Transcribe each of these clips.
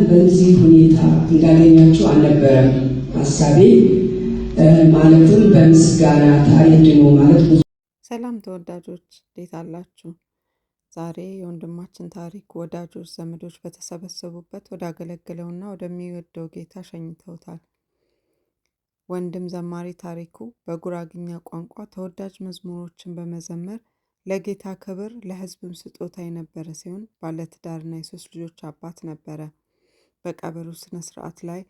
በዚህ ሁኔታ እንዳገኛችሁ አልነበረም ሀሳቤ። ማለትም በምስጋና ታሪክ ድኖ ማለት ብዙ። ሰላም ተወዳጆች፣ እንዴት አላችሁ? ዛሬ የወንድማችን ታሪክ ወዳጆች፣ ዘመዶች በተሰበሰቡበት ወዳገለገለውና ወደሚወደው ጌታ ሸኝተውታል። ወንድም ዘማሪ ታሪኩ በጉራግኛ ቋንቋ ተወዳጅ መዝሙሮችን በመዘመር ለጌታ ክብር ለሕዝብም ስጦታ የነበረ ሲሆን ባለትዳርና የሶስት ልጆች አባት ነበረ። በቀብሩ ስነ ስርዓት ላይ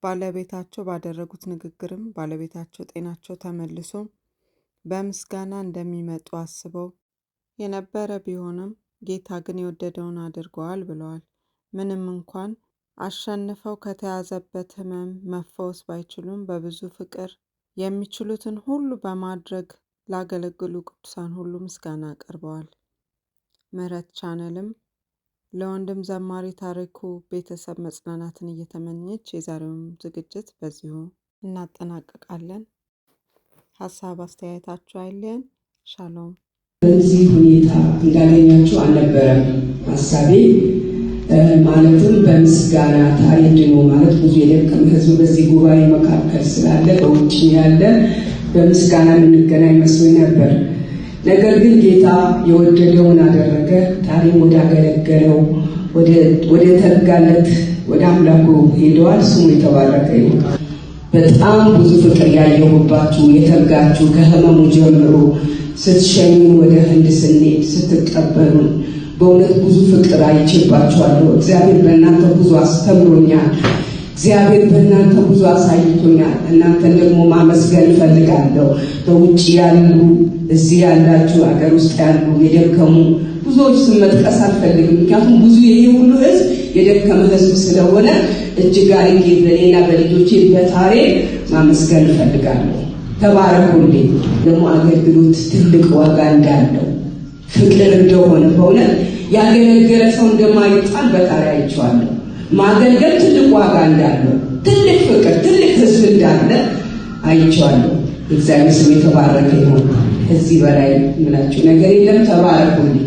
ባለቤታቸው ባደረጉት ንግግርም ባለቤታቸው ጤናቸው ተመልሶ በምስጋና እንደሚመጡ አስበው የነበረ ቢሆንም ጌታ ግን የወደደውን አድርገዋል ብለዋል። ምንም እንኳን አሸንፈው ከተያዘበት ሕመም መፈወስ ባይችሉም በብዙ ፍቅር የሚችሉትን ሁሉ በማድረግ ላገለገሉ ቅዱሳን ሁሉ ምስጋና አቅርበዋል። ምህረት ቻነልም ለወንድም ዘማሪ ታሪኩ ቤተሰብ መጽናናትን እየተመኘች የዛሬውን ዝግጅት በዚሁ እናጠናቅቃለን። ሀሳብ አስተያየታችሁ አይለየን። ሻሎም። በዚህ ሁኔታ እንዳገኛችሁ አልነበረም ሀሳቤ። ማለትም በምስጋና ታሪክ ድኖ ማለት ብዙ የደከመ ህዝብ በዚህ ጉባኤ መካከል ስላለ፣ በውጭ ያለ፣ በምስጋና የምንገናኝ መስሎኝ ነበር። ነገር ግን ጌታ የወደደውን አደረገ። ታሪም ወዳገለገለው፣ ወደ ተጋለት ወደ አምላኩ ሄደዋል። ስሙ የተባረከ ይሁን። በጣም ብዙ ፍቅር ያየሁባችሁ፣ የተጋችሁ፣ ከህመሙ ጀምሮ ስትሸኙን፣ ወደ ህንድ ስንሄድ ስትቀበሉን በእውነት ብዙ ፍቅር አይቼባችኋለሁ። እግዚአብሔር በእናንተ ብዙ አስተምሮኛል። እግዚአብሔር በእናንተ ብዙ አሳይቶኛል። እናንተን ደግሞ ማመስገን እፈልጋለሁ። በውጭ ያሉ፣ እዚህ ያላችሁ፣ አገር ውስጥ ያሉ የደከሙ ብዙዎች ስም መጥቀስ አልፈልግም። ምክንያቱም ብዙ ይሄ ሁሉ ህዝብ የደከመ ህዝብ ስለሆነ እጅግ አድርጌ በእኔና በልጆቼ በታሬ ማመስገን እፈልጋለሁ። ተባረኩልኝ። ደግሞ አገልግሎት ትልቅ ዋጋ እንዳለው፣ ፍቅር እንደሆነ፣ በእውነት ያገለገለ ሰው እንደማይጣል በታሪ አይቼዋለሁ። ማገልገል ትልቅ ዋጋ እንዳለው፣ ትልቅ ፍቅር፣ ትልቅ ህዝብ እንዳለ አይቼዋለሁ። እግዚአብሔር ስም የተባረከ ይሁን። ከዚህ በላይ የምላችሁ ነገር የለም። ተባረኩልኝ።